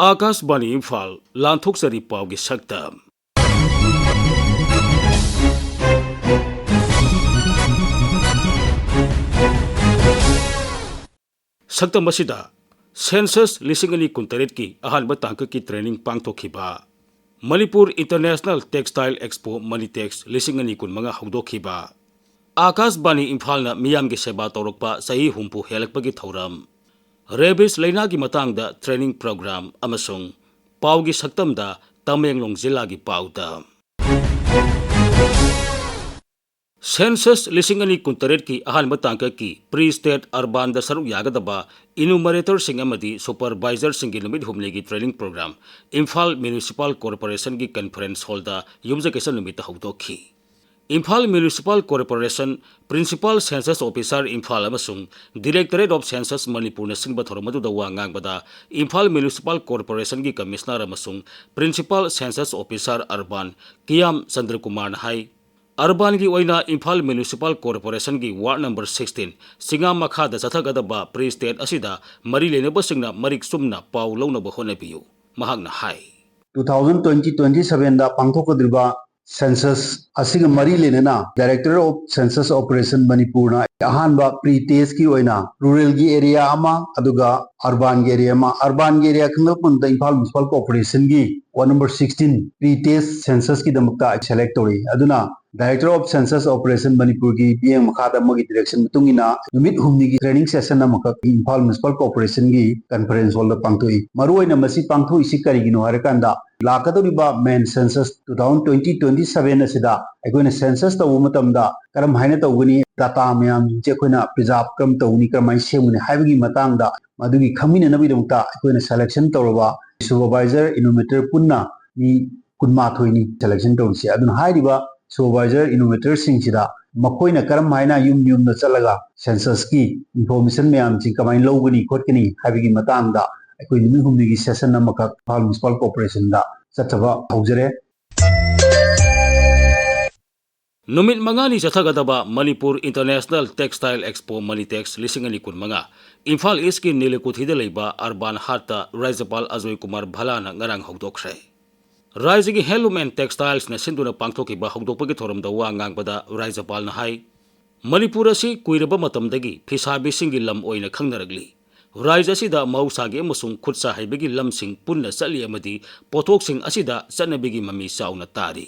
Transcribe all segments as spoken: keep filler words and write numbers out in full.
ꯑꯥꯀꯥꯁꯕꯥꯅꯤ ꯏꯝꯐꯥꯜ, ꯂꯥꯟꯊꯣꯛꯆꯔꯤ ꯄꯥꯎꯒꯤ ꯁꯛꯇꯝ꯫ ꯁꯛꯇꯝ ꯑꯁꯤꯗ ꯁꯦꯟꯁꯁ ꯂꯤꯁꯤꯡ ꯑꯅꯤ ꯀꯨꯟꯇꯔꯦꯠꯀꯤ ꯑꯍꯥꯟꯕ ꯇꯥꯡꯀꯛꯀꯤ ꯇ꯭ꯔꯦꯅꯤꯡ ꯄꯥꯡꯊꯣꯛꯈꯤꯕ꯫ ꯃꯅꯤꯄꯨꯔ ꯏꯟꯇꯔꯅꯦꯁꯅꯦꯜ ꯇꯦꯛꯁꯇꯥꯏꯜ ꯑꯦꯛꯁꯄꯣ ꯃꯅꯤꯇꯦꯛꯁ ꯂꯤꯁꯤꯡ ꯑꯅꯤ ꯀꯨꯟꯃꯉꯥ ꯍꯧꯗꯣꯛꯈꯤꯕ꯫ ꯑꯥꯀꯥꯁꯕꯥꯅꯤ ꯏꯝꯐꯥꯜꯅ ꯃꯤꯌꯥꯝꯒꯤ ꯁꯦꯕꯥ ꯇꯧꯔꯛꯄ ꯆꯍꯤ ꯍꯨꯝꯐꯨ ꯍꯦꯜꯂꯛꯄꯒꯤ ꯊꯧꯔꯝ꯫ ꯔꯦꯕꯤꯁ ꯂꯩꯅꯥꯒꯤ ꯃꯇꯥꯡꯗ ꯇ꯭ꯔꯦꯅꯤꯡ ꯄ꯭ꯔꯣꯒ꯭ꯔꯥꯝ ꯑꯃꯁꯨꯡ ꯄꯥꯎꯒꯤ ꯁꯛꯇꯝꯗ ꯇꯃꯦꯡꯂꯣꯡ ꯖꯤꯂꯥꯒꯤ ꯄꯥꯎꯗ꯫ ꯁꯦꯟꯁꯁ ꯂꯤꯁꯤꯡ ꯑꯅꯤ ꯀꯨꯟꯇꯔꯦꯠꯀꯤ ꯑꯍꯥꯟꯕ ꯇꯥꯡꯀꯛꯀꯤ ꯄ꯭ꯔꯤ ꯁ꯭ꯇꯦꯠ ꯑꯔꯕꯥꯟꯗ ꯁꯔꯨꯛ ꯌꯥꯒꯗꯕ ꯏꯅꯨꯃꯔꯦꯇꯔꯁꯤꯡ ꯑꯃꯗꯤ ꯁꯨꯄꯔꯚꯥꯏꯖꯔꯁꯤꯡꯒꯤ ꯅꯨꯃꯤꯠ ꯍꯨꯝꯅꯤꯒꯤ ꯇ꯭ꯔꯦꯅꯤꯡ ꯄ꯭ꯔꯣꯒ꯭ꯔꯥꯝ ꯏꯝꯐꯥꯜ ꯃ꯭ꯌꯨꯅꯤꯁꯤꯄꯥꯜ ꯀꯣꯔꯄꯣꯔꯦꯁꯟꯒꯤ ꯀꯟꯐꯔꯦꯟꯁ ꯍꯣꯜꯗ ꯌꯨꯝꯖꯀꯩꯁ ꯅꯨꯃꯤꯠꯇ ꯍꯧꯗꯣꯛꯈꯤ꯫ Imphal municipal corporation, principal census officer Imphal ꯑꯃꯁꯨꯡ ꯗꯤꯔꯦꯛꯇꯣꯔꯦꯠ ꯑꯣꯐ ꯁꯦꯟꯁꯁ ꯃꯅꯤꯄꯨꯔꯅ ꯁꯤꯟꯕ ꯊꯧꯔꯝ ꯑꯗꯨꯗ ꯋꯥ ꯉꯥꯡꯕꯗ ꯏꯝꯐꯥꯜ ꯃ꯭ꯌꯨꯅꯤꯁꯤꯄꯥꯜ ꯀꯣꯔꯄꯣꯔꯦꯁꯟꯒꯤ ꯀꯃꯤꯁꯅꯔ ꯑꯃꯁꯨꯡ principal census officer urban Kiyam ꯆꯟꯗ꯭ꯔꯀꯨꯃꯥꯔꯅ ꯍꯥꯏ, ꯑꯔꯕꯥꯟꯒꯤ ꯑꯣꯏꯅ ꯏꯝꯐꯥꯜ ꯃ꯭ꯌꯨꯅꯤꯁꯤꯄꯥꯜ ꯀꯣꯔꯄꯣꯔꯦꯁꯟꯒꯤ ꯋꯥꯔꯗ ꯅꯝꯕꯔ ꯁꯤꯛꯁꯇꯤꯟ, ꯆꯤꯉꯥ ꯃꯈꯥꯗ ꯆꯠꯊꯒꯗꯕ ꯄ꯭ꯔꯤ ꯁ꯭ꯇꯦꯠ ꯑꯁꯤꯗ ꯃꯔꯤ ꯂꯩꯅꯕꯁꯤꯡꯅ ꯃꯔꯤꯛ ꯆꯨꯝꯅ ꯄꯥꯎ ꯂꯧꯅꯕ ꯍꯣꯠꯅꯕꯤꯌꯨ꯫ ꯃꯍꯥꯛꯅ ꯍꯥꯏ꯫ Two thousand twenty twenty sevenꯗ ꯄꯥꯡꯊꯣꯛꯀꯗꯧꯔꯤꯕ ꯁꯦꯟꯁꯁ ꯑꯁꯤꯒ ꯃꯔꯤ ꯂꯩꯅꯅ Director of Census Operation ꯃꯅꯤꯄꯨꯔꯅ ꯑꯍꯥꯟꯕ ꯄ꯭ꯔꯤ ꯇꯦꯁꯀꯤ ꯑꯣꯏꯅ ꯔꯨꯔꯦꯜꯒꯤ ꯑꯦꯔꯤꯌꯥ ꯑꯃ, ꯑꯗꯨꯒ ꯑꯔꯕꯥꯟꯒꯤ ꯑꯦꯔꯤꯌꯥ ꯑꯃ, ꯑꯔꯕꯥꯟꯒꯤ ꯑꯦꯔꯤꯌꯥ ꯈꯪꯂꯛꯄ ꯃꯇꯝꯗ ꯏꯝꯐꯥꯜ ꯃ꯭ꯌꯨꯅꯤꯁꯤꯄꯥꯜ ꯀꯣꯔꯄꯣꯔꯦꯁꯟꯒꯤ ward number sixteen pre test ꯁꯦꯟꯁꯁꯀꯤꯗꯃꯛꯇ ꯁꯦꯂꯦꯛ ꯇꯧꯔꯤ꯫ ꯑꯗꯨꯅ Director of Census Operation ꯃꯅꯤꯄꯨꯔꯒꯤ ꯃꯤꯠꯌꯦꯡ ꯃꯈꯥꯗ ꯃꯣꯏꯒꯤ ꯗꯤꯔꯦꯛꯁꯟ ꯃꯇꯨꯡ ꯏꯟꯅ ꯅꯨꯃꯤꯠ ꯍꯨꯝꯅꯤꯒꯤ ꯇ꯭ꯔꯦꯅꯤꯡ ꯁꯦꯁꯟ ꯑꯃꯈꯛ ꯏꯝꯐꯥꯜ ꯃ꯭ꯌꯨꯅꯤꯁꯤꯄꯥꯜ ꯀꯣꯔꯄꯣꯔꯦꯁꯟꯒꯤ ꯀꯟꯐꯔꯦꯟꯁ ꯍꯣꯜꯗ ꯄꯥꯡꯊꯣꯛꯏ꯫ ꯃꯔꯨꯑꯣꯏꯅ ꯃꯁꯤ ꯄꯥꯡꯊꯣꯛꯏꯁꯤ ꯀꯔꯤꯒꯤꯅꯣ ꯍꯥꯏꯔꯀꯥꯟꯗ, ꯂꯥꯛꯀꯗꯧꯔꯤꯕ ꯃꯦꯟ census two thousand twenty twenty seven ꯑꯁꯤꯗ ꯑꯩꯈꯣꯏꯅ ꯁꯦꯟꯁꯁ ꯇꯧꯕ ꯃꯇꯝꯗ ꯀꯔꯝ ꯍꯥꯏꯅ ꯇꯧꯒꯅꯤ, ꯗꯥꯇꯥ ꯃꯌꯥꯝꯁꯦ ꯑꯩꯈꯣꯏꯅ ꯄ꯭ꯔꯤꯖꯥꯕ ꯀꯔꯝ ꯇꯧꯒꯅꯤ, ꯀꯔꯝꯍꯥꯏꯅ ꯁꯦꯝꯒꯅꯤ ꯍꯥꯏꯕꯒꯤ ꯃꯇꯥꯡꯗ, ꯃꯗꯨꯒꯤ ꯈꯪꯃꯤꯟꯅꯅꯕꯒꯤꯗꯃꯛꯇ ꯑꯩꯈꯣꯏꯅ ꯁꯦꯂꯦꯛꯁꯟ ꯇꯧꯔꯕ ꯁꯨꯄꯔꯚꯥꯏꯖꯔ, ꯏꯅꯨꯃꯦꯇꯔ ꯄꯨꯟꯅ ꯃꯤ ꯀꯨꯟꯃꯥꯊꯣꯏꯅꯤ ꯁꯦꯂꯦꯛꯁꯟ ꯇꯧꯔꯤꯁꯦ꯫ ꯑꯗꯨꯅ ꯍꯥꯏꯔꯤꯕ ꯁꯨꯄꯔꯚꯥꯏꯖꯔ, ꯏꯅꯨꯃꯦꯇꯔꯁꯤꯡꯁꯤꯗ ꯃꯈꯣꯏꯅ ꯀꯔꯝ ꯍꯥꯏꯅ ꯌꯨꯝ ꯌꯨꯝꯗ ꯆꯠꯂꯒ ꯁꯦꯟꯁꯁꯀꯤ ꯏꯟꯐꯣꯔꯃꯦꯁꯟ ꯃꯌꯥꯝꯁꯤ ꯀꯃꯥꯏꯅ ꯂꯧꯒꯅꯤ ꯈꯣꯠꯀꯅꯤ ꯍꯥꯏꯕꯒꯤ ꯃꯇꯥꯡꯗ ꯑꯩꯈꯣꯏ ꯅꯨꯃꯤꯠ ꯍꯨꯝꯅꯤꯒꯤ ꯁꯦꯁꯟ ꯑꯃꯈꯛ ꯏꯝꯐꯥꯜ ꯃ꯭ꯌꯨꯅꯤꯁꯤꯄꯥꯜ ꯀꯣꯔꯄꯣꯔꯦꯁꯟꯗ ꯆꯠꯊꯕ ꯍꯧꯖꯔꯦ꯫ ꯅꯨꯃꯤꯠ ꯃꯉꯥꯅꯤ ꯆꯠꯊꯒꯗꯕ ꯃꯅꯤꯄꯨꯔ ꯏꯟꯇꯔꯅꯦꯁꯅꯦꯜ ꯇꯦꯛꯁꯇꯥꯏꯜ ꯑꯦꯛꯁꯄꯣ ꯃꯅꯤꯇꯦꯛꯁ ꯂꯤꯁꯤꯡ ꯑꯅꯤ ꯀꯨꯟꯃꯉꯥ ꯏꯝꯐꯥꯜ ꯏꯁꯀꯤ ꯅꯤꯂꯤꯀꯨꯊꯤꯗ ꯂꯩꯕ ꯑꯔꯕꯥꯟ ꯍꯥꯠꯇ ꯔꯥꯖ꯭ꯌꯄꯥꯜ ꯑꯖꯣꯏ ꯀꯨꯃꯥꯔ ꯚꯂꯥꯅ ꯉꯔꯥꯡ ꯍꯧꯗꯣꯛꯈ꯭ꯔꯦ꯫ ꯔꯥꯖ꯭ꯌꯒꯤ Handloom and Textilesꯅ ꯁꯤꯟꯗꯨꯅ ꯄꯥꯡꯊꯣꯛꯈꯤꯕ ꯍꯧꯗꯣꯛꯄꯒꯤ ꯊꯧꯔꯝꯗ ꯋꯥ ꯉꯥꯡꯕꯗ ꯔꯥꯖ꯭ꯌꯄꯥꯜꯅ ꯍꯥꯏ, ꯃꯅꯤꯄꯨꯔ ꯑꯁꯤ ꯀꯨꯏꯔꯕ ꯃꯇꯝꯗꯒꯤ ꯐꯤꯁꯥꯕꯤꯁꯤꯡꯒꯤ ꯂꯝ ꯑꯣꯏꯅ ꯈꯪꯅꯔꯛꯂꯤ꯫ ꯔꯥꯖ꯭ꯌ ꯑꯁꯤꯗ ꯃꯍꯧꯁꯥꯒꯤ ꯑꯃꯁꯨꯡ ꯈꯨꯠ ꯁꯥ ꯍꯩꯕꯒꯤ ꯂꯝꯁꯤꯡ ꯄꯨꯟꯅ ꯆꯠꯂꯤ ꯑꯃꯗꯤ ꯄꯣꯠꯊꯣꯛꯁꯤꯡ ꯑꯁꯤꯗ ꯆꯠꯅꯕꯤꯒꯤ ꯃꯃꯤ ꯆꯥꯎꯅ ꯇꯥꯔꯤ꯫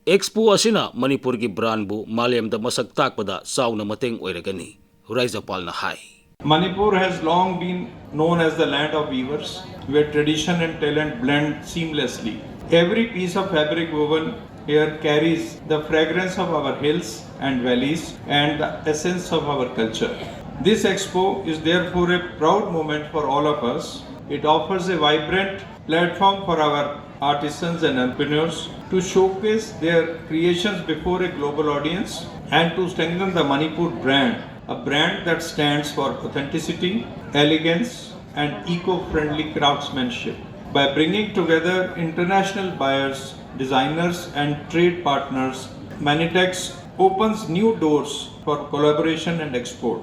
ꯑꯦꯛꯁꯄꯣ ꯑꯁꯤꯅ ꯃꯅꯤꯄꯨꯔꯒꯤ ꯕ꯭ꯔꯥꯟꯕꯨ ꯃꯥꯂꯦꯝꯗ ꯃꯁꯛ ꯇꯥꯛꯄꯗ ꯆꯥꯎꯅ ꯃꯇꯦꯡ ꯑꯣꯏꯔꯒꯅꯤ, ꯔꯥꯖ꯭ꯌꯄꯥꯜꯅ ꯍꯥꯏ꯫ Manipur has long been known as the land of weavers, where tradition and talent blend seamlessly. Every piece of fabric woven here carries the fragrance of our hills and valleys and the essence of our culture. This expo is therefore a proud moment for all of us. It offers a vibrant platform for our artisans and entrepreneurs to showcase their creations before a global audience and to strengthen the Manipur brand, a brand that stands for authenticity, elegance, and eco-friendly craftsmanship. By bringing together international buyers, designers, and trade partners, Manitex opens new doors for collaboration and export.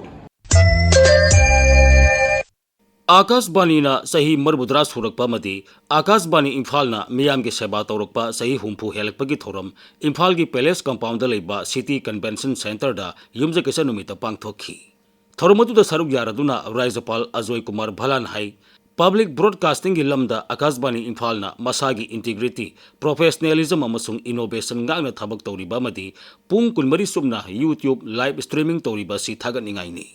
ꯑꯥꯀꯥꯁꯕꯥꯅꯤꯅ ꯆꯍꯤ ꯃꯔꯤꯐꯨꯇꯔꯥ ꯁꯨꯔꯛꯄ ꯑꯃꯗꯤ ꯑꯥꯀꯥꯁꯕꯥꯅꯤ ꯏꯝꯐꯥꯜꯅ ꯃꯤꯌꯥꯝꯒꯤ ꯁꯦꯕꯥ ꯇꯧꯔꯛꯄ ꯆꯍꯤ ꯍꯨꯝꯐꯨ ꯍꯦꯜꯂꯛꯄꯒꯤ ꯊꯧꯔꯝ ꯏꯝꯐꯥꯜꯒꯤ ꯄꯦꯂꯦꯁ ꯀꯝꯄꯥꯎꯟꯗ ꯂꯩꯕ ꯁꯤꯇꯤ ꯀꯟꯚꯦꯟꯁꯟ ꯁꯦꯟꯇꯔꯗ ꯌꯨꯝꯖꯀꯩꯁ ꯅꯨꯃꯤꯠꯇ ꯄꯥꯡꯊꯣꯛꯈꯤ꯫ ꯊꯧꯔꯝ ꯑꯗꯨꯗ ꯁꯔꯨꯛ ꯌꯥꯔꯗꯨꯅ ꯔꯥꯖ꯭ꯌꯄꯥꯜ ꯑꯖꯣꯏ ꯀꯨꯃꯥꯔ ꯚꯂꯥꯟ ꯍꯥꯏ, ꯄꯕ꯭ꯂꯤꯛ ꯕ꯭ꯔꯣꯗꯀꯥꯁꯇꯤꯡꯒꯤ ꯂꯝꯗ ꯑꯥꯀꯥꯁꯕꯥꯅꯤ ꯏꯝꯐꯥꯜꯅ ꯃꯁꯥꯒꯤ ꯏꯟꯇꯤꯒ꯭ꯔꯤꯇꯤ, ꯄ꯭ꯔꯣꯐꯦꯁꯅꯦꯂꯤꯖꯝ ꯑꯃꯁꯨꯡ ꯏꯅꯣꯚꯦꯁꯟ ꯉꯥꯛꯅ ꯊꯕꯛ ꯇꯧꯔꯤꯕ ꯑꯃꯗꯤ ꯄꯨꯡ ꯀꯨꯟꯃꯔꯤ ꯆꯨꯞꯅ YouTube ꯂꯥꯏꯚ ꯁ꯭ꯇ꯭ꯔꯤꯃꯤꯡ ꯇꯧꯔꯤꯕ ꯑꯁꯤ ꯊꯥꯒꯠꯅꯤꯡꯉꯥꯏꯅꯤ꯫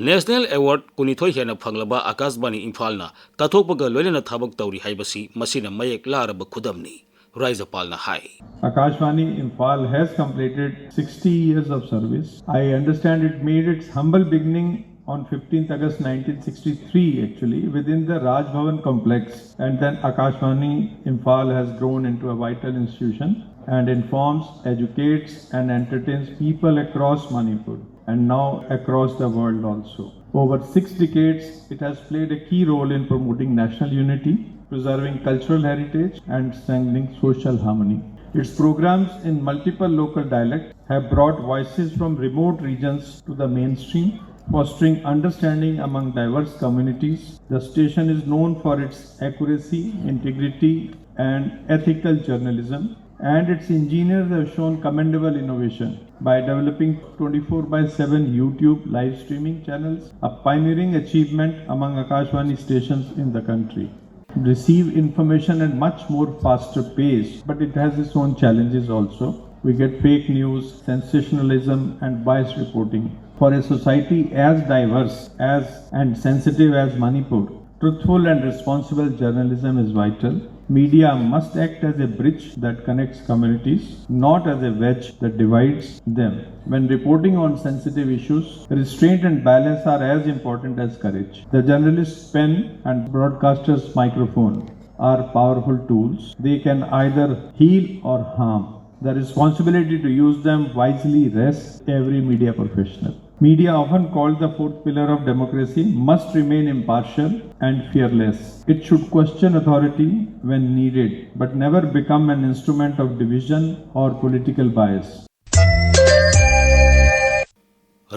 ꯅꯦꯁꯅꯦꯜ ꯑꯦꯋꯥꯔꯗ ꯀꯨꯟꯅꯤꯊꯣꯏ ꯍꯦꯟꯅ ꯐꯪꯂꯕ ꯑꯥꯀꯥꯁꯕꯥꯅꯤ ꯏꯝꯐꯥꯜꯅ ꯀꯠꯊꯣꯛꯄꯒ ꯂꯣꯏꯅꯅ ꯊꯕꯛ ꯇꯧꯔꯤ ꯍꯥꯏꯕꯁꯤ ꯃꯁꯤꯅ ꯃꯌꯦꯛ ꯂꯥꯔꯕ ꯈꯨꯗꯝꯅꯤ, ꯔꯥꯖ꯭ꯌꯄꯥꯜꯅ ꯍꯥꯏ꯫ Akashvani Imphal has completed sixty years of service. I understand it made its humble beginning on fifteenth August nineteen sixty-three, actually, within the Raj Bhavan complex, and then Akashvani Imphal has grown into a vital institution and informs, educates, and entertains people across Manipur and now across the world also. Over six decades, it has played a key role in promoting national unity, preserving cultural heritage, and strengthening social harmony. Its programs in multiple local dialects have brought voices from remote regions to the mainstream, fostering understanding among diverse communities. The station is known for its accuracy, integrity, and ethical journalism, and its engineers have shown commendable innovation by developing twenty-four by seven YouTube live streaming channels, a pioneering achievement among Akashvani stations in the country. Receive information at much more faster pace, but it has its own challenges also. We get fake news, sensationalism, and biased reporting. For a society as diverse as and sensitive as Manipur, truthful and responsible journalism is vital. Media must act as a bridge that connects communities, not as a wedge that divides them. When reporting on sensitive issues, restraint and balance are as important as courage. The journalist's pen and broadcaster's microphone are powerful tools. They can either heal or harm. The responsibility to use them wisely rests every media professional. Media, often called the fourth pillar of democracy, must remain impartial and fearless. It should question authority when needed, but never become an instrument of division or political bias.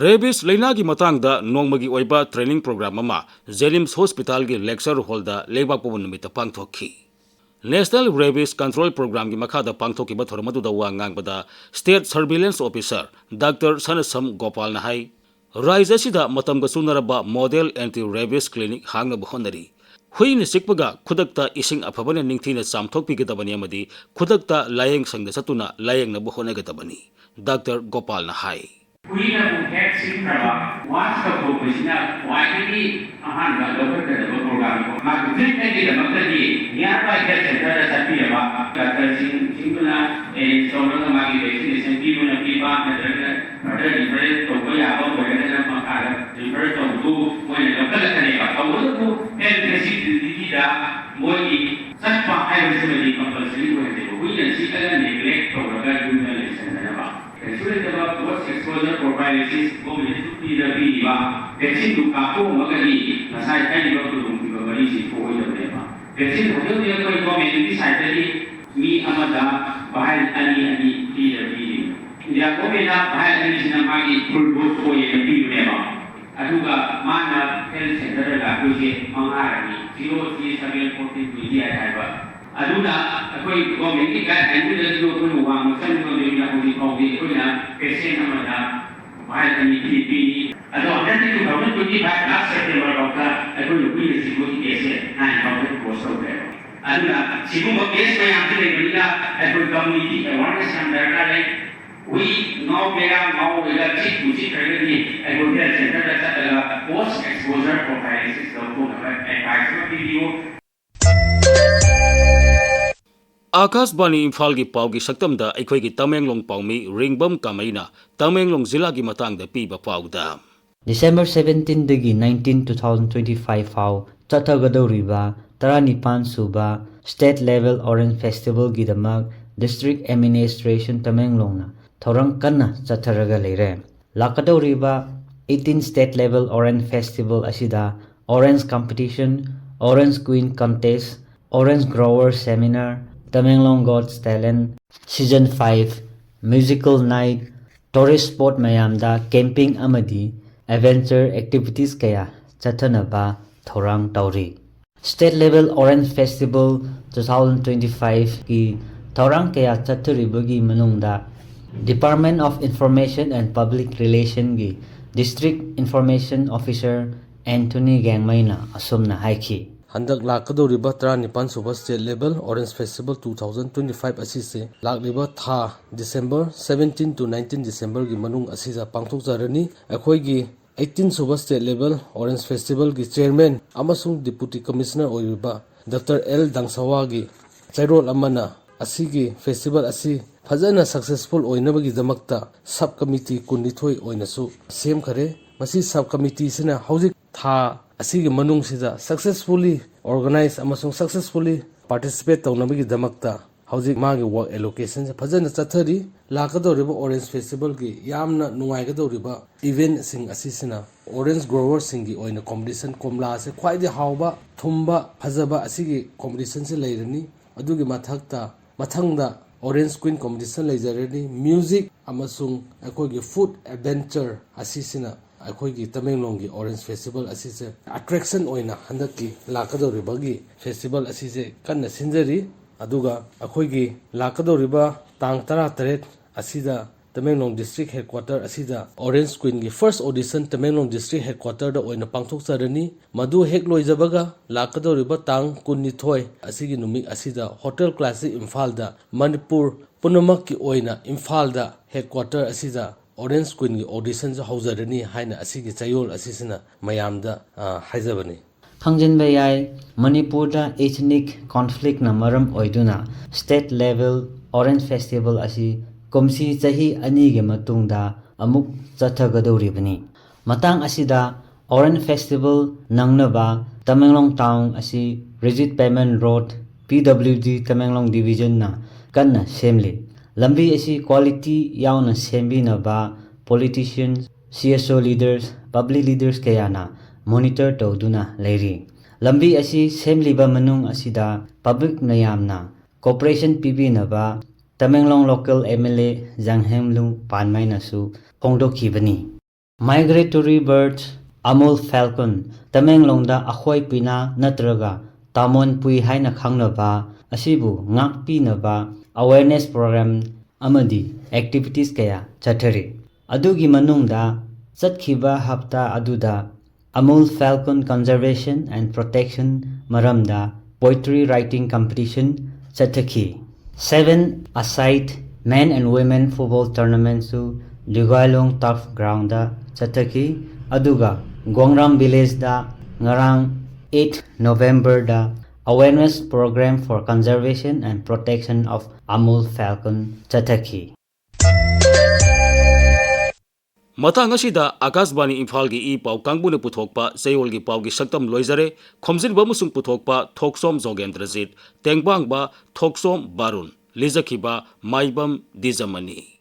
ꯔꯦꯕꯤꯁ ꯂꯥꯏꯅꯥꯒꯤ ꯃꯇꯥꯡꯗ ꯅꯣꯡꯃꯒꯤ ꯑꯣꯏꯕ training programme ꯑꯃ ꯖꯦꯅꯤꯝꯁ ꯍꯣꯁꯄꯤꯇꯥꯜꯒꯤ lecture ꯍꯣꯜꯗ ꯂꯩꯕꯥꯛ ꯄꯣꯛꯄ ꯅꯨꯃꯤꯠꯇ ꯄꯥꯡꯊꯣꯛꯈꯤ꯫ ꯅꯦꯁꯅꯦꯜ ꯔꯦꯕꯤꯁ ꯀꯟꯇ꯭ꯔꯣꯜ ꯄ꯭ꯔꯣꯒ꯭ꯔꯥꯝꯒꯤ ꯃꯈꯥꯗ ꯄꯥꯡꯊꯣꯛꯈꯤꯕ ꯊꯧꯔꯝ ꯑꯗꯨꯗ ꯋꯥ ꯉꯥꯡꯕꯗ ꯁ꯭ꯇꯦꯠ ꯁꯔꯚꯤꯂꯦꯟꯁ ꯑꯣꯐꯤꯁꯥꯔ ꯗꯥꯛꯇꯔ ꯁꯅꯁꯝ ꯒꯣꯄꯥꯜꯅ ꯍꯥꯏ, ꯔꯥꯖ꯭ꯌ ꯑꯁꯤꯗ ꯃꯇꯝꯒ ꯆꯨꯅꯔꯕ ꯃꯣꯗꯦꯜ ꯑꯦꯟꯇꯤ ꯔꯦꯕꯤꯁ ꯀ꯭ꯂꯤꯅꯤꯛ ꯍꯥꯡꯅꯕ ꯍꯣꯠꯅꯔꯤ꯫ ꯍꯨꯏꯅ ꯆꯤꯛꯄꯒ ꯈꯨꯗꯛꯇ ꯏꯁꯤꯡ ꯑꯐꯕꯅ ꯅꯤꯡꯊꯤꯅ ꯆꯥꯝꯊꯣꯛꯄꯤꯒꯗꯕꯅꯤ ꯑꯃꯗꯤ ꯈꯨꯗꯛꯇ ꯂꯥꯌꯦꯡ ꯁꯪꯗ ꯆꯠꯇꯨꯅ ꯂꯥꯌꯦꯡꯅꯕ ꯍꯣꯠꯅꯒꯗꯕꯅꯤ, ꯗꯥꯛꯇꯔ ꯒꯣꯄꯥꯜꯅ ꯍꯥꯏ꯫ ꯍꯨꯏꯅꯕꯨ ꯍꯦꯛ ꯆꯤꯛꯈ꯭ꯔꯕ, ꯋꯥꯁ ꯇꯧꯊꯣꯛꯄꯁꯤꯅ ꯈ꯭ꯋꯥꯏꯗꯒꯤ ꯑꯍꯥꯟꯕ ꯂꯧꯈꯠꯀꯗꯕ ꯄ꯭ꯔꯣꯒ꯭ꯔꯥꯝꯅꯤ꯫ ꯃꯥꯒꯤ ꯇ꯭ꯔꯤꯠꯃꯦꯟꯒꯤꯗꯃꯛꯇꯗꯤ ꯅꯤꯌꯔ ꯕꯥꯏ ꯍꯦꯜꯊ ꯁꯦꯟꯇꯔꯗ ꯆꯠꯄꯤꯔꯕ, ꯗꯥꯛꯇꯔꯁꯤꯡ ꯁꯤꯡꯗꯨꯅ ꯑꯦꯔꯦꯟꯖ ꯇꯧꯔꯒ ꯃꯥꯒꯤ ꯚꯦꯛꯁꯤꯅꯦꯁꯟ ꯄꯤꯕꯅ ꯄꯤꯕ, ꯅꯠꯇ꯭ꯔꯒꯅ ꯐꯔꯗꯔ ꯔꯤꯐꯔꯦꯜ ꯇꯧꯕ ꯌꯥꯕ ꯑꯣꯏꯔꯒꯅ ꯃꯈꯥꯗ ꯔꯤꯐꯔ ꯇꯧꯕꯗꯨ ꯃꯣꯏꯅ ꯂꯧꯈꯠꯂꯛꯀꯅꯦꯕ꯫ ꯇꯧꯕꯇꯕꯨ ꯍꯦꯜꯊ ꯐꯦꯁꯤꯂꯤꯇꯤꯗ ꯃꯣꯏꯒꯤ ꯆꯠꯄ ꯍꯥꯏꯕꯁꯤꯃꯗꯤ ꯀꯝꯄꯜꯁꯔꯤ ꯑꯣꯏꯍꯟꯗꯦꯕ꯫ ꯍꯨꯏꯅ ꯆꯤꯛꯑꯒ ꯅꯦꯒ꯭ꯂꯦꯛ ꯇꯧꯔꯒ ꯌꯨꯝꯗ ꯂꯩꯁꯟꯗꯅꯕ꯫ ꯀꯩꯁꯨ ꯂꯩꯇꯕ ꯄꯣꯁ ꯑꯦꯛꯁꯄꯣꯖꯔ ꯄ꯭ꯔꯣꯐꯥꯏꯂꯦꯁꯤꯁ ꯒꯣꯔꯃꯦꯟꯅ ꯄꯤꯗ ꯄꯤꯔꯤꯕ ꯚꯦꯛꯁꯤꯟꯗꯨ ꯀꯥꯞꯊꯣꯛꯑꯝꯃꯒꯗꯤ ꯉꯁꯥꯏ ꯍꯥꯏꯔꯤꯕ ꯈꯨꯗꯣꯡꯊꯤꯕ ꯃꯔꯤꯁꯤ ꯊꯣꯛꯑꯣꯏꯗꯕꯅꯦꯕ꯫ ꯚꯦꯛꯁꯤꯟ ꯍꯧꯖꯤꯛ ꯍꯧꯖꯤꯛ ꯑꯩꯈꯣꯏ ꯒꯣꯔꯃꯦꯟꯒꯤ ꯁꯥꯏꯠꯇꯒꯤ ꯃꯤ ꯑꯃꯗ ꯚꯥꯏꯜ ꯑꯅꯤ ꯑꯅꯤ ꯐ꯭ꯔꯤꯗ ꯄꯤꯔꯤ꯫ ꯏꯟꯗꯤꯌꯥ ꯒꯣꯔꯃꯦꯟꯅ ꯚꯥꯏꯜ ꯑꯅꯤꯁꯤꯅ ꯃꯥꯒꯤ ꯐꯨꯜ ꯗꯣꯁ ꯑꯣꯏꯌꯦꯅ ꯄꯤꯕꯅꯦꯕ꯫ ꯑꯗꯨꯒ ꯃꯥꯅ ꯍꯦꯜꯊ ꯁꯦꯟꯇꯔꯗ ꯂꯥꯛꯇꯣꯏꯁꯦ ꯃꯉꯥꯔꯅꯤ, zero three seven fourteen twenty eight ꯍꯥꯏꯕ꯫ ꯑꯗꯨꯅ ꯑꯩꯈꯣꯏ ꯒꯣꯔꯃꯦꯟꯒꯤ ꯒꯥꯏꯗꯂꯥꯏꯟꯗꯨꯗꯁꯨ ꯑꯩꯈꯣꯏꯅ ꯋꯥꯡꯅ ꯆꯪꯕ ꯉꯝꯗꯣꯏꯅ ꯍꯧꯖꯤꯛ ꯐꯥꯎꯗꯤ ꯑꯩꯈꯣꯏꯅ ꯄꯦꯁꯦꯟ ꯑꯃꯗ ꯚꯥꯏ ꯑꯅꯤ ꯄꯤ ꯄꯤꯅꯤ꯫ ꯑꯗꯣ ꯍꯟꯗꯛꯀꯤ ꯇꯨ ꯊꯥꯎꯖꯟ ꯇ꯭ꯋꯦꯟꯇꯤ ꯐꯥꯏꯚ ꯂꯥꯁ ꯁꯦꯞꯇꯦꯝꯕꯔ ꯐꯥꯎꯗ ꯑꯩꯈꯣꯏꯅ ꯍꯨꯏꯅ ꯁꯤꯕꯒꯤ ꯀꯦꯁꯁꯦ ꯅꯥꯏꯟ ꯊꯥꯎꯖꯟ ꯀ꯭ꯔꯣꯁ ꯇꯧꯈ꯭ꯔꯦꯕ꯫ ꯑꯗꯨꯅ ꯁꯤꯒꯨꯝꯕ ꯀꯦꯁ ꯃꯌꯥꯝꯁꯤ ꯂꯩꯕꯅꯤꯅ ꯑꯩꯈꯣꯏ ꯀꯝꯃ꯭ꯌꯨꯅꯤꯇꯤ ꯑꯦꯋꯥꯔꯅꯦꯁ ꯌꯥꯝ ꯗꯔꯀꯥꯔ ꯂꯩ꯫ ꯍꯨꯏ ꯉꯥꯎꯒꯦꯔꯥ ꯉꯥꯎꯔꯣꯏꯔꯥ, ꯆꯤꯛꯄꯨ ꯆꯤꯛꯈ꯭ꯔꯒꯗꯤ ꯑꯩꯈꯣꯏ ꯍꯦꯜꯊ ꯁꯦꯟꯇꯔꯗ ꯆꯠꯂꯒ ꯄꯣꯁ ꯑꯦꯛꯁꯄꯣꯖꯔ ꯄ꯭ꯔꯣꯐꯥꯏꯂꯦꯛꯁꯤꯁ ꯂꯧꯊꯣꯛꯅꯕ ꯑꯦꯗꯚꯥꯏꯁ ꯑꯃ ꯄꯤꯕꯤꯌꯨ꯫ ꯑꯥꯀꯥꯁꯕꯥꯅꯤ ꯏꯝꯐꯥꯜꯒꯤ ꯄꯥꯎꯒꯤ ꯁꯛꯇꯝꯗ ꯑꯩꯈꯣꯏꯒꯤ ꯇꯃꯦꯡꯂꯣꯡ ꯄꯥꯎꯃꯤ ꯔꯤꯡꯕꯝ ꯀꯥꯃꯩꯅ ꯇꯃꯦꯡꯂꯣꯡ ꯖꯤꯂꯥꯒꯤ ꯃꯇꯥꯡꯗ ꯄꯤꯕ ꯄꯥꯎꯗ꯫ December seventeen ꯗꯒꯤ nineteen two thousand twenty five ꯐꯥꯎ ꯆꯠꯊꯒꯗꯧꯔꯤꯕ ꯇꯔꯥꯅꯤꯄꯥꯟ ꯁꯨꯕ State Level Orange Festival ꯒꯤꯗꯃꯛ District Administration ꯇꯃꯦꯡꯂꯣꯡꯅ ꯊꯧꯔꯥꯡ ꯀꯟꯅ ꯆꯠꯊꯔꯒ ꯂꯩꯔꯦ꯫ ꯂꯥꯛꯀꯗꯧꯔꯤꯕ eighteen State Level Orange Festival ꯑꯁꯤꯗ Orange Competition, Orange Queen Contest, Orange Grower Seminar, Tamenglong God's Talent, Season five, Musical Night, Tourist Spot ꯃꯌꯥꯝꯗ Camping ꯑꯃꯗꯤ Adventure Activities ꯀꯌꯥ ꯆꯠꯊꯅꯕ ꯊꯧꯔꯥꯡ ꯇꯧꯔꯤ꯫ State Level Orange Festival two thousand twenty five ꯀꯤ ꯊꯧꯔꯥꯡ ꯀꯌꯥ ꯆꯠꯊꯔꯤꯕꯒꯤ ꯃꯅꯨꯡꯗ Department of Information and Public Relation ꯒꯤ District Information Officer Anthony ꯒꯦꯡꯃꯩꯅ ꯑꯁꯨꯝꯅ ꯍꯥꯏꯈꯤ꯫ ꯍꯟꯗꯛ ꯂꯥꯛꯀꯗꯧꯔꯤꯕ ꯇꯔꯥꯅꯤꯄꯥꯟ ꯁꯨꯕ State Level Orange Festival two thousand twenty five ꯑꯁꯤꯁꯦ ꯂꯥꯛꯂꯤꯕ ꯊꯥ December seventeen to nineteen December ꯒꯤ ꯃꯅꯨꯡ ꯑꯁꯤꯗ ꯄꯥꯡꯊꯣꯛꯆꯔꯅꯤ꯫ ꯑꯩꯈꯣꯏꯒꯤ eighteen ꯁꯨꯕ State Level Orange Festival ꯒꯤ Chairman ꯑꯃꯁꯨꯡ Deputy Commissioner ꯑꯣꯏꯔꯤꯕ Doctor L ꯗꯥꯡꯁꯋꯥꯒꯤ ꯆꯩꯔꯣꯜ ꯑꯃꯅ ꯑꯁꯤꯒꯤ festival ꯑꯁꯤ ꯐꯖꯅ successful ꯑꯣꯏꯅꯕꯒꯤꯗꯃꯛꯇ sub committee ꯀꯨꯟꯅꯤꯊꯣꯏ ꯑꯣꯏꯅꯁꯨ ꯁꯦꯝꯈꯔꯦ꯫ ꯃꯁꯤ sub committee ꯁꯤꯅ ꯍꯧꯖꯤꯛ ꯊꯥ ꯑꯁꯤꯒꯤ ꯃꯅꯨꯡꯁꯤꯗ successfully organize ꯑꯃꯁꯨꯡ successfully participate ꯇꯧꯅꯕꯒꯤꯗꯃꯛꯇ ꯍꯧꯖꯤꯛ ꯃꯥꯒꯤ work allocation ꯁꯦ ꯐꯖꯅ ꯆꯠꯊꯔꯤ꯫ ꯂꯥꯛꯀꯗꯧꯔꯤꯕ Orange Festival ꯒꯤ ꯌꯥꯝꯅ ꯅꯨꯡꯉꯥꯏꯒꯗꯧꯔꯤꯕ event ꯁꯤꯡ ꯑꯁꯤꯁꯤꯅ orange grower ꯁꯤꯡꯒꯤ ꯑꯣꯏꯅ competition, ꯀꯣꯝꯂꯥꯁꯦ ꯈ꯭ꯋꯥꯏꯗꯒꯤ ꯍꯥꯎꯕ, ꯊꯨꯝꯕ, ꯐꯖꯕ ꯑꯁꯤꯒꯤ competition ꯁꯦ ꯂꯩꯔꯅꯤ꯫ ꯑꯗꯨꯒꯤ ꯃꯊꯛꯇ ꯃꯊꯪꯗ Orange Queen competition ꯂꯩꯖꯔꯅꯤ꯫ Music ꯑꯃꯁꯨꯡ ꯑꯩꯈꯣꯏꯒꯤ food adventure ꯑꯁꯤꯁꯤꯅ ꯑꯩꯈꯣꯏꯒꯤ ꯇꯃꯦꯡꯂꯣꯡꯒꯤ ꯑꯣꯔꯦꯟꯖ ꯐꯦꯁꯇꯤꯚꯦꯜ ꯑꯁꯤꯁꯦ ꯑꯦꯇ꯭ꯔꯦꯛꯁꯟ ꯑꯣꯏꯅ ꯍꯟꯗꯛꯀꯤ ꯂꯥꯛꯀꯗꯧꯔꯤꯕꯒꯤ ꯐꯦꯁꯇꯤꯚꯦꯜ ꯑꯁꯤꯁꯦ ꯀꯟꯅ ꯁꯤꯟꯖꯔꯤ꯫ ꯑꯗꯨꯒ ꯑꯩꯈꯣꯏꯒꯤ ꯂꯥꯛꯀꯗꯧꯔꯤꯕ ꯇꯥꯡ ꯇꯔꯥꯇꯔꯦꯠ ꯑꯁꯤꯗ ꯇꯃꯦꯡꯂꯣꯡ ꯗꯤꯁꯇ꯭ꯔꯤꯛ ꯍꯦꯗꯀ꯭ꯋꯥꯇꯔ ꯑꯁꯤꯗ ꯑꯣꯔꯦꯟꯖ ꯀ꯭ꯋꯤꯟꯒꯤ ꯐꯥꯔꯁ ꯑꯣꯗꯤꯁꯟ ꯇꯃꯦꯡꯂꯣꯡ ꯗꯤꯁꯇ꯭ꯔꯤꯛ ꯍꯦꯗꯀ꯭ꯋꯥꯇꯔꯗ ꯑꯣꯏꯅ ꯄꯥꯡꯊꯣꯛꯆꯔꯅꯤ꯫ ꯃꯗꯨ ꯍꯦꯛ ꯂꯣꯏꯖꯕꯒ ꯂꯥꯛꯀꯗꯧꯔꯤꯕ ꯇꯥꯡ ꯀꯨꯟꯅꯤꯊꯣꯏ ꯑꯁꯤꯒꯤ ꯅꯨꯃꯤꯠ ꯑꯁꯤꯗ ꯍꯣꯇꯦꯜ ꯀ꯭ꯂꯥꯁꯤꯛ ꯏꯝꯐꯥꯜꯗ ꯃꯅꯤꯄꯨꯔ ꯄꯨꯝꯅꯃꯛꯀꯤ ꯑꯣꯏꯅ ꯏꯝꯐꯥꯜꯗ ꯍꯦꯗꯀ꯭ꯋꯥꯇꯔ ꯑꯁꯤꯗ ꯑꯣꯔꯦꯟꯖ ꯀ꯭ꯋꯤꯟꯒꯤ ꯑꯣꯗꯤꯁꯟꯁꯨ ꯍꯧꯖꯔꯅꯤ ꯍꯥꯏꯅ ꯑꯁꯤꯒꯤ ꯆꯌꯣꯜ ꯑꯁꯤꯁꯤꯅ ꯃꯌꯥꯝꯗ, ꯑ, ꯍꯥꯏꯖꯕꯅꯤ꯫ ꯈꯪꯖꯤꯟꯕ ꯌꯥꯏ, ꯃꯅꯤꯄꯨꯔꯗ ꯏꯊꯅꯤꯛ ꯀꯣꯟꯐ꯭ꯂꯤꯛꯅ ꯃꯔꯝ ꯑꯣꯏꯗꯨꯅ ꯁ꯭ꯇꯦꯠ ꯂꯦꯚꯦꯜ ꯑꯣꯔꯦꯟꯖ ꯐꯦꯁꯇꯤꯚꯦꯜ ꯑꯁꯤ ꯀꯨꯝꯁꯤ ꯆꯍꯤ ꯑꯅꯤꯒꯤ ꯃꯇꯨꯡꯗ ꯑꯃꯨꯛ ꯆꯠꯊꯒꯗꯧꯔꯤꯕꯅꯤ꯫ ꯃꯇꯥꯡ ꯑꯁꯤꯗ ꯑꯣꯔꯦꯟꯖ ꯐꯦꯁꯇꯤꯚꯦꯜ ꯅꯪꯅꯕ ꯇꯃꯦꯡꯂꯣꯡ ꯇꯥꯎꯟ ꯑꯁꯤ ꯔꯤꯖꯤꯠ ꯄꯦꯃꯦꯟ ꯔꯣꯗ, ꯄꯤ ꯗꯕ꯭ꯂꯤꯎ ꯗꯤ ꯇꯃꯦꯡꯂꯣꯡ ꯗꯤꯕꯤꯖꯟꯅ ꯀꯟꯅ ꯁꯦꯝꯂꯤ꯫ ꯂꯝꯕꯤ ꯑꯁꯤ ꯀ꯭ꯋꯥꯂꯤꯇꯤ ꯌꯥꯎꯅ ꯁꯦꯝꯕꯤꯅꯕ politician, C S O leaders, public leaders ꯀꯌꯥꯅ ꯃꯣꯅꯤꯇꯔ ꯇꯧꯗꯨꯅ ꯂꯩꯔꯤ꯫ ꯂꯝꯕꯤ ꯑꯁꯤ ꯁꯦꯝꯂꯤꯕ ꯃꯅꯨꯡ ꯑꯁꯤꯗ ꯄꯕ꯭ꯂꯤꯛ ꯃꯌꯥꯝꯅ ꯀꯣꯑꯣꯄꯔꯦꯁꯟ ꯄꯤꯕꯤꯅꯕ Tamenglong local M L A ꯖꯥꯡꯍꯦꯝꯂꯨ ꯄꯥꯟꯃꯩꯅꯁꯨ ꯐꯣꯡꯗꯣꯛꯈꯤꯕꯅꯤ꯫ ꯃꯥꯏꯒ꯭ꯔꯦꯇꯣꯔꯤ ꯕꯔꯗ ꯑꯃꯨꯜ ꯐꯦꯜꯀꯟ, ꯇꯃꯦꯡꯂꯣꯡꯗ ꯑꯈꯣꯏ ꯄꯤꯅꯥ ꯅꯠꯇ꯭ꯔꯒ ꯇꯥꯃꯣꯟ ꯄꯨꯏ ꯍꯥꯏꯅ ꯈꯪꯅꯕ ꯑꯁꯤꯕꯨ ꯉꯥꯛꯄꯤꯅꯕ ꯑꯋꯦꯔꯅꯦꯁ ꯄ꯭ꯔꯣꯒ꯭ꯔꯥꯝ ꯑꯃꯗꯤ ꯑꯦꯛꯇꯤꯚꯤꯇꯤꯁ ꯀꯌꯥ ꯆꯠꯊꯔꯤ꯫ ꯑꯗꯨꯒꯤ ꯃꯅꯨꯡꯗ ꯆꯠꯈꯤꯕ ꯍꯞꯇꯥ ꯑꯗꯨꯗ Amur falcon conservation and protection ꯃꯔꯝꯗ ꯄꯣꯏꯇ꯭ꯔꯤ ꯔꯥꯏꯇꯤꯡ ꯀꯝꯄꯤꯇꯤꯁꯟ ꯆꯠꯊꯈꯤ꯫ Seven aside men and women football tournamentꯁꯨ ꯂꯤꯒꯥꯏꯂꯣꯡ ꯇꯔꯐ ꯒ꯭ꯔꯥꯎꯟꯗ ꯆꯠꯊꯈꯤ꯫ ꯑꯗꯨꯒ ꯒꯣꯡꯔꯥꯝ ꯚꯤꯂꯦꯖꯗ ꯉꯔꯥꯡ eight Novemberꯗ Awareness Program for Conservation and Protection of Amul Falcon ꯆꯠꯊꯈꯤ꯫ ꯃꯇꯥꯡ ꯑꯁꯤꯗ ꯑꯀꯥꯁꯕꯥꯅꯤ ꯏꯝꯐꯥꯜꯒꯤ ꯏ ꯄꯥꯎ ꯀꯥꯡꯕꯨꯅ ꯄꯨꯊꯣꯛꯄ ꯆꯌꯣꯜꯒꯤ ꯄꯥꯎꯒꯤ ꯁꯛꯇꯝ ꯂꯣꯏꯖꯔꯦ꯫ ꯈꯣꯝꯖꯤꯟꯕ ꯑꯃꯁꯨꯡ ꯄꯨꯊꯣꯛꯄ ꯊꯣꯛꯆꯣꯝ ꯖꯣꯒꯦꯟꯗ꯭ꯔꯖꯤꯠ, ꯇꯦꯡꯕꯥꯡꯕ ꯊꯣꯛꯆꯣꯝ ꯕꯥꯔꯨꯟ, ꯂꯤꯖꯈꯤꯕ ꯃꯥꯏꯕꯝ ꯗꯤꯖꯃꯅꯤ꯫